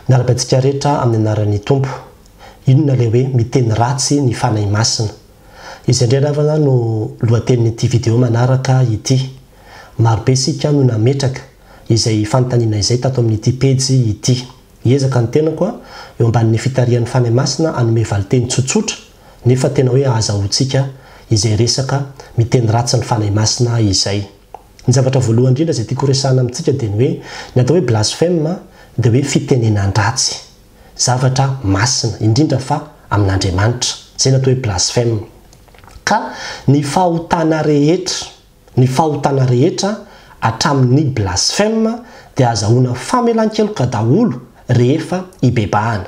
Miarahaba antsika rehetra amin'ny anaran'ny Tompo. Inona ilay hoe miteny ratsy ny Fanahy Masina? Izay indray ravana no lohatenin'ity video manaraka ity. Marobe isika no nametraka izay fanontaniana izay tato amin'ity pejy ity. Hiezaka ny tenako eo ambanin'ny fitarihan'ny Fanahy Masina hanome valinteny tsotsotra nefa tena hoe ahazahoantsika izay resaka miteny ratsy ny Fanahy Masina izay. Ny zavatra voalohany indrindra izay tiako horesahana amintsika dia ny hoe ny atao hoe blasphème dia hoe fitenenan-dratsy zavatra masina, indrindra fa amin'Andriamanitra. Izay ny atao hoe blasphème. Ka ny fahotana rehetra, ny fahotana rehetra hatramin'ny blasphème dia azahoana famelan-keloka daholo rehefa ibebahana.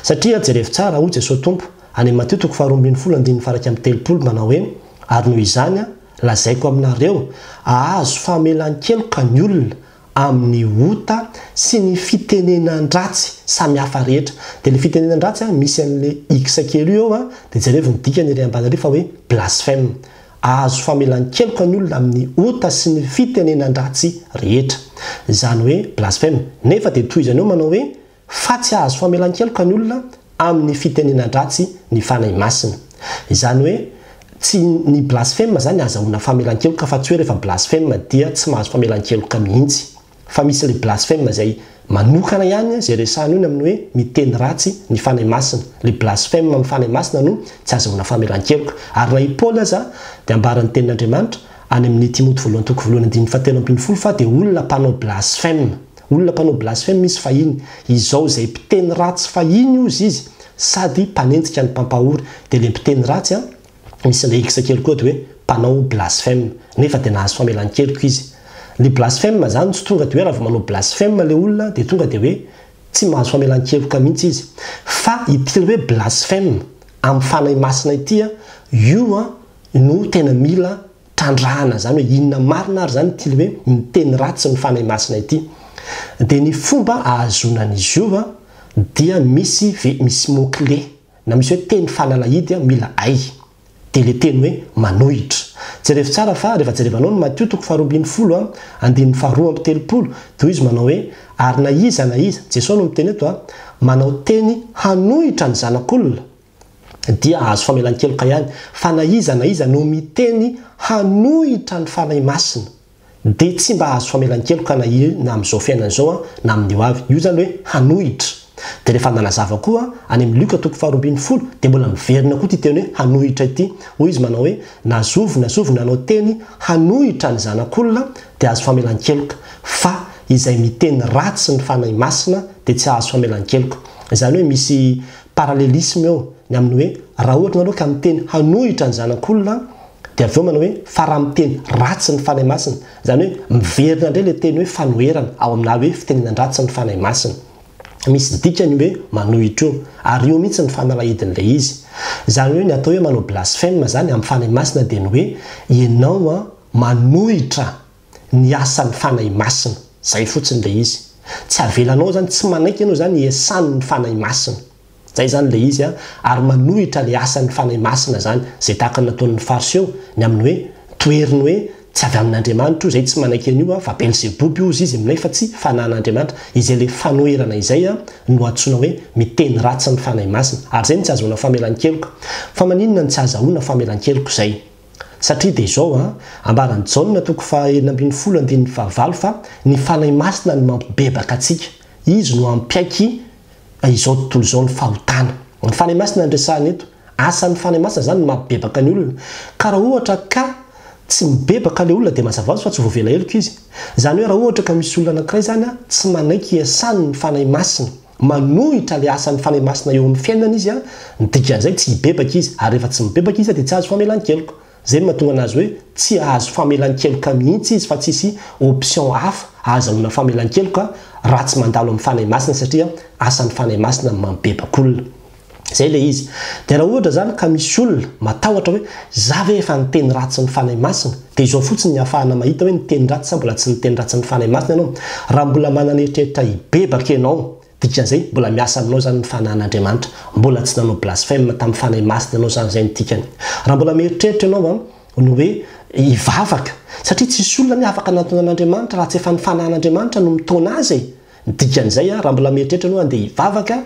Satria jerevo tsara, hoy Jesoa Tompo, any amin'ny Matio toko faharoa ambin'ny folo andininy faha-31 manao hoe, Ary noho izany, lazaiko aminareo, hahazo famelan-keloka ny olona amin'ny ota sy ny fitenenan-dratsy samihafa rehetra. Dia ilay fitenenan-dratsy misy an'ilay X kely io eo, dia jerevo ny dikany ery ambany ery fa hoe blasphème. Hahazo famelan-keloka ny olona amin'ny ota sy ny fitenenan-dratsy rehetra. Izany hoe blasphème. Nefa dia tohizany eo manao hoe Fa tsy hahazo famelan-keloka ny olona amin'ny fitenenan-dratsy ny Fanahy Masina. Izany hoe, tsy ny blasphème izany ahazahoana famelan-keloka fa tsy hoe rehefa blasphème dia tsy mahazo famelan-keloka mihitsy. Fa misy ilay blasphème izay manokana ihany izay resahina io ny amin'ny hoe miteny ratsy ny Fanahy Masina. Ilay blasphème amin'ny Fanahy Masina no tsy ahazahoana famelan-keloka. Ary na i Paoly aza dia ambaran'ny Tenin'Andriamanitra any amin'ny Timoty voalohany toko voalohany andininy fahatelo ambin'ny folo fa dia olona mpanao blasphème. Olona mpanao blasphème izy fahiny, izao izay mpiteny ratsy fahiny ozy izy sady mpanenjika ny mpampahory, dia le mpiteny ratsy an, misy le X kely koa de hoe mpanao blasphème, nefa de nahazo famelan-keloka izy. Le blasphème zany tsy tonga de hoe raha vao manao blasphème le olona de tonga de hoe tsy mahazo famelan-keloka mihitsy izy, fa ity le hoe blasphème amin'ny Fanahy Masina ity an, io an no tena mila trandrahana izany hoe inona marina ary izany ity le hoe miteny ratsy ny Fanahy Masina ity. Dia ny fomba ahazoana an'izy io dia misy ve misy mot clé na misy hoe teny fanalahidy mila hay. Dia le teny hoe manohitra. Jerevo tsara fa rehefa jerevanao ny Matio toko faharoa ambin'ny folo andininy faharoa amby telopolo dia hoy izy manao hoe ary na iza na iza, Jesoa no miteny eto a, manao teny hanohitra ny zanak'olona dia hahazo famelan-keloka ihany, fa na iza na iza no miteny hanohitra ny Fanahy Masina, dia tsy mba hahazo famelan-keloka na na amin'izao fiainana izao na amin'ny ho avy. Io izany hoe hanohitra. Dia rehefa nanazava koa any amin'ny Lioka toko faharoa ambin'ny folo, dia mbola miverina koa ity teny hoe hanohitra ity. Hoy izy manao hoe, Na zovy na zovy nanao teny hanohitra ny Zanak'olona, dia hahazo famelan-keloka, fa izay miteny ratsy ny Fanahy Masina dia tsy hahazo famelan-keloka. Izany hoe misy parallélisme eo ny amin'ny hoe raha ohatra nareo ka miteny hanohitra ny zanak'olona dia avy eo manao hoe fa raha miteny ratsy ny Fanahy Masina, izany hoe miverina indray ilay teny hoe fanoherana ao aminà hoe fitenenan-dratsy ny Fanahy Masina. Misy dikany io hoe manohitra io, ary io mihitsy ny fanalahidin'ilay izy. Izany hoe ny atao hoe manao blasphème izany amin'ny Fanahy Masina dia ny hoe ianao manohitra ny asan'ny Fanahy Masina. Zay fotsiny ilay izy. Tsy avelanao zany, tsy manaiky ianao zany hiasan'ny Fanahy Masina. Zay zany ilay izy an, ary manohitra ilay asan'ny Fanahy Masina zany, zay tahaka ny nataon'ny Fariseo, ny amin'ny hoe toheriny hoe tsy avy amin'Andriamanitra io, zay tsy manaiky an'io an, fa Belzeboby hozy izy aminay fa tsy fanahin'Andriamanitra. Izay ilay fanoherana izay an, no antsoina hoe miteny ratsy ny Fanahy Masina. Ary zay no tsy azahoana famelan-keloka. Fa maninona no tsy azahoana famelan-keloka izay? Satria dia izao an, ambaran'i Jaona toko faha-16 andininy fahavalo fa ny Fanahy Masina no mampibebaka antsika, Izy no hampiaiky izao tontolo izao ny fahotana. Ny Fanahy Masina no resahina eto. Asan'ny Fanahy Masina izany ny mampibebaka ny olona. Ka raha ohatra ka tsy mibebaka ilay olona dia mazava ho azy fa tsy voavela heloka izy. Izany hoe raha ohatra ka misy olona anankiray izany an, tsy manaiky hiasan'ny Fanahy Masina, manohitra ilay asan'ny Fanahy Masina eo amin'ny fiainany izy, ny dikan'izay tsy hibebaka izy, ary rehefa tsy mibebaka izy dia tsy hahazo famelan-keloka. Izay no mahatonga an'azy hoe tsy hahazo famelan-keloka mihitsy izy fa tsisy option hafa ahazahoana famelan-keloka raha tsy mandalo amin'ny Fanahy Masina satria asan'ny Fanahy Masina ny mampibebaka olona. Izay ilay izy. Dia raha ohatra izany ka misy olona matahotra hoe za ve efa niteny ratsy ny Fanahy Masina? Dia izao fotsiny ny ahafahana mahita hoe niteny ratsy sa mbola tsy niteny ratsy ny Fanahy Masina ianao. Raha mbola manana eritreritra hibebaka ianao, dikan'izay mbola miasa aminao izany ny Fanahin'Andriamanitra. Mbola tsy nanao blasphème tamin'ny Fanahy Masina ianao izany, izay no dikany. Raha mbola mieritreritra ianao an, ny hoe hivavaka, satria tsisy olona anie afaka hanatona an'Andriamanitra raha tsy efa ny Fanahin'Andriamanitra no mitaona azy e! Ny dikan'izay, raha mbola mieritreritra ianao handeha hivavaka,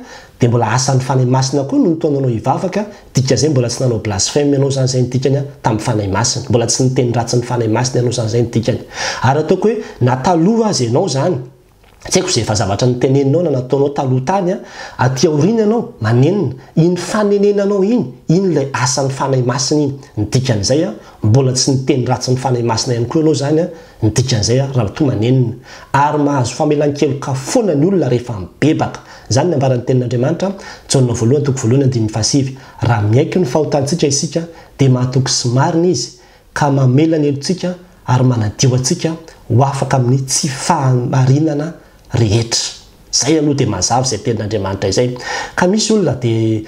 dia mbola asan'ny Fanahy Masina koa no nitaona anao hivavaka, dikan'izay mbola tsy nanao blasphème ianao izany, izay ny dikany, tamin'ny Fanahy Masina. Mbola tsy niteny ratsy ny Fanahy Masina ianao izany, izay ny dikany. Ary ataoko hoe na taloha aza ianao izany, Tsy haiko izay efa zavatra noteneninao na nataonao taloha tany an, aty aoriana ianao manenina, iny fanenenanao iny, iny ilay asan'ny Fanahy Masina iny, ny dikan'izay an, mbola tsy niteny ratsy ny Fanahy Masina ihany koa ianao izany an, ny dikan'izay an, raha toa manenina. Ary mahazo famelan-keloka foana ny olona rehefa mibebaka. Izany ny ambaran'ny Tenin'Andriamanitra, Jaona voalohany toko voalohany andininy fahasivy, Raha miaiky ny fahotantsika isika, dia mahatoky sy marina Izy, ka mamela ny helotsika ary manadio antsika ho afaka amin'ny tsy fahamarinana rehetra. Izay aloha dia mazava izay tenin'Andriamanitra izay. Ka misy olona dia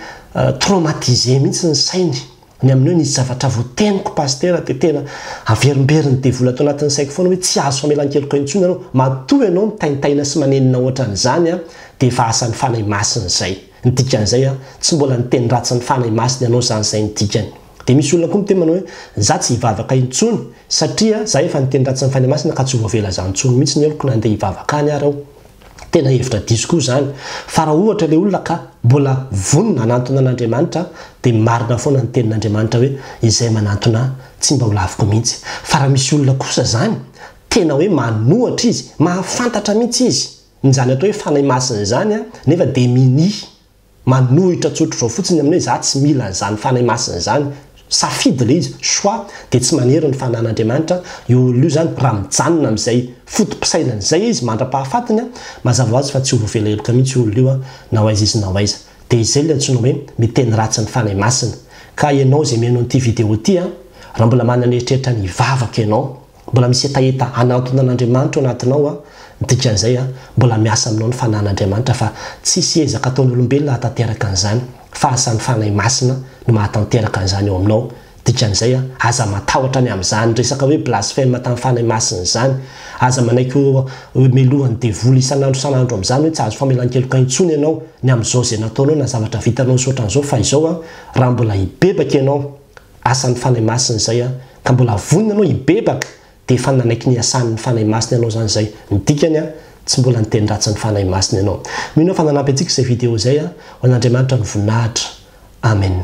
traumatisé mihitsy ny sainy ny amin'ny hoe nisy zavatra voateniko pasitera dia tena averimberin'ny devoly ato anatin'ny saiko foana hoe tsy azo famelan-keloka intsony ianao. Matoa ianao mitaintaina sy manenina ohatran'izany dia efa asan'ny Fanahy Masina izay. Ny dikan'izay tsy mbola niteny ratsy ny Fanahy Masina ianao izany izay ny dikany. Dia misy olona koa miteny manao hoe, za tsy hivavaka intsony satria za efa niteny ratsy ny Fanahy Masina ka tsy ho voavela zany intsony mihitsy ny heloko na handeha hivavaka any ary aho. Tena hevitra diso koa izany. Fa raha ohatra ilay olona ka mbola vonona hanantona an'Andriamanitra dia marina foana ny tenin'Andriamanitra hoe izay manantona ahy tsy mba ho laviko mihitsy. Fa raha misy olona kosa izany tena hoe manohatra izy, mahafantatra mihitsy izy ny izany atao hoe Fanahy Masina izany nefa dia minia Manohitra tsotr'izao fotsiny amin'ny hoe za tsy mila an'izany Fanahy Masina izany, safidy ilay izy, choix, dia tsy manery ny Fanahin'Andriamanitra io olona io izany raha mijanona amin'izay foto-pisainany izay izy mandra-pahafatiny, mazava ho azy fa tsy ho voavela heloka mihitsy io olona io na ho aiza izy na ho aiza. Dia izay ilay antsoina hoe miteny ratsy ny Fanahy Masina. Ka ianao izay mihaino an'ity vidéo ity an, raha mbola manana eritreritra ny hivavaka ianao, Mbola misy hetaheta hanantona an'Andriamanitra ao anatinao an, ny dikan'izay an, mbola miasa aminao ny Fanahin'Andriamanitra fa tsisy ezaka ataon'olombelona hahatanteraka an'izany fa asan'ny Fanahy Masina no mahatanteraka an'izany ao aminao, dikan'izay an, aza matahotra ny amin'izany resaka hoe blasphème tamin'ny Fanahy Masina izany, aza manaiky ho melohan'ny devoly isan'andro isan'andro amin'izany hoe tsy azo famelan-keloka intsony ianao ny amin'izao izay nataonao na zavatra vitanao sy ohatran'izao fa izao an, raha mbola hibebaka ianao, Asan'ny Fanahy Masina izay an! Ka mbola vonona ianao hibebaka dia efa nanaiky ny asan'ny Fanahy Masina ianao izany izay. Ny dikany an, tsy mbola niteny ratsy ny Fanahy Masina ianao. Mino aho fa nanampy antsika izay video izay an! Ho an'Andriamanitra ny voninahitra. Amen.